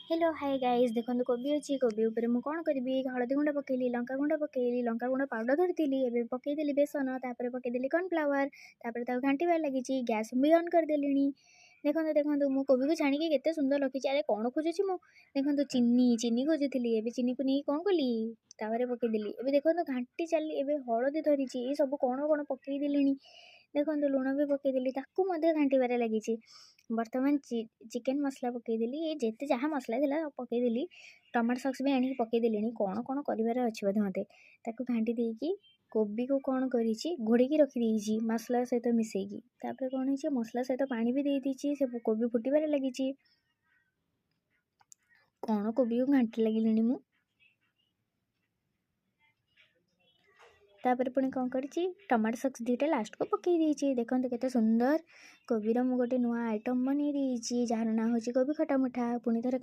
Hello hi guys, ଦେଖନ୍ତୁ କୋବି ଅଛି। କୋବି ଉପରେ ମୁଁ କ'ଣ କରିବି? ହଳଦୀ ଗୁଣ୍ଡ ପକାଇଲି, ଲଙ୍କା ଗୁଣ୍ଡ ପକାଇଲି, ଲଙ୍କା ଗୁଣ୍ଡ ପାଉଡ଼ର ଧରିଥିଲି, ଏବେ ପକାଇଦେଲି ବେସନ, ତାପରେ ପକାଇଦେଲି କର୍ଣ୍ଣଫ୍ଲାୱାର, ତାପରେ ତାକୁ ଘାଣ୍ଟିବାରେ ଲାଗିଛି। ଗ୍ୟାସ୍ ବି ଅନ୍ କରିଦେଲିଣି। ଦେଖନ୍ତୁ ଦେଖନ୍ତୁ, ମୁଁ କୋବିକୁ ଛାଣିକି କେତେ ସୁନ୍ଦର ରଖିଛି। ଆରେ, କ'ଣ ଖୋଜୁଛି ମୁଁ? ଦେଖନ୍ତୁ, ଚିନି ଚିନି ଖୋଜୁଥିଲି। ଏବେ ଚିନିକୁ ନେଇକି କ'ଣ କଲି? ତାପରେ ପକାଇଦେଲି। ଏବେ ଦେଖନ୍ତୁ, ଘାଣ୍ଟି ଚାଲି। ଏବେ ହଳଦୀ ଧରିଛି, ଏସବୁ କ'ଣ କ'ଣ ପକାଇଦେଲିଣି। ଦେଖନ୍ତୁ, ଲୁଣ ବି ପକାଇଦେଲି, ତାକୁ ମଧ୍ୟ ଘାଣ୍ଟିବାରେ ଲାଗିଛି। ବର୍ତ୍ତମାନ ଚିକେନ୍ ମସଲା ପକାଇଦେଲି। ଏ ଯେତେ ଯାହା ମସଲା ଥିଲା ପକାଇଦେଲି। ଟମାଟୋ ସକ୍ସ ବି ଆଣିକି ପକାଇଦେଲିଣି। କ'ଣ କ'ଣ କରିବାର ଅଛି ବୋଧେ ମୋତେ। ତାକୁ ଘାଣ୍ଟି ଦେଇକି କୋବିକୁ କ'ଣ କରିଛି? ଘୋଡ଼େଇକି ରଖିଦେଇଛି ମସଲା ସହିତ ମିଶାଇକି। ତାପରେ କ'ଣ ହେଇଛି? ମସଲା ସହିତ ପାଣି ବି ଦେଇଦେଇଛି। ସେ କୋବି ଫୁଟିବାରେ ଲାଗିଛି। କ'ଣ କୋବିକୁ ଘାଣ୍ଟି ଲାଗିଲିଣି ମୁଁ। ତାପରେ ପୁଣି କ'ଣ କରିଛି? ଟମାଟୋ ସକ୍ସ ଦୁଇଟା ଲାଷ୍ଟକୁ ପକାଇ ଦେଇଛି। ଦେଖନ୍ତୁ, କେତେ ସୁନ୍ଦର କୋବିର ମୁଁ ଗୋଟେ ନୂଆ ଆଇଟମ୍ ବନେଇ ଦେଇଛି, ଯାହାର ନାଁ ହେଉଛି କୋବି ଖଟା ମିଠା। ପୁଣି ଥରେ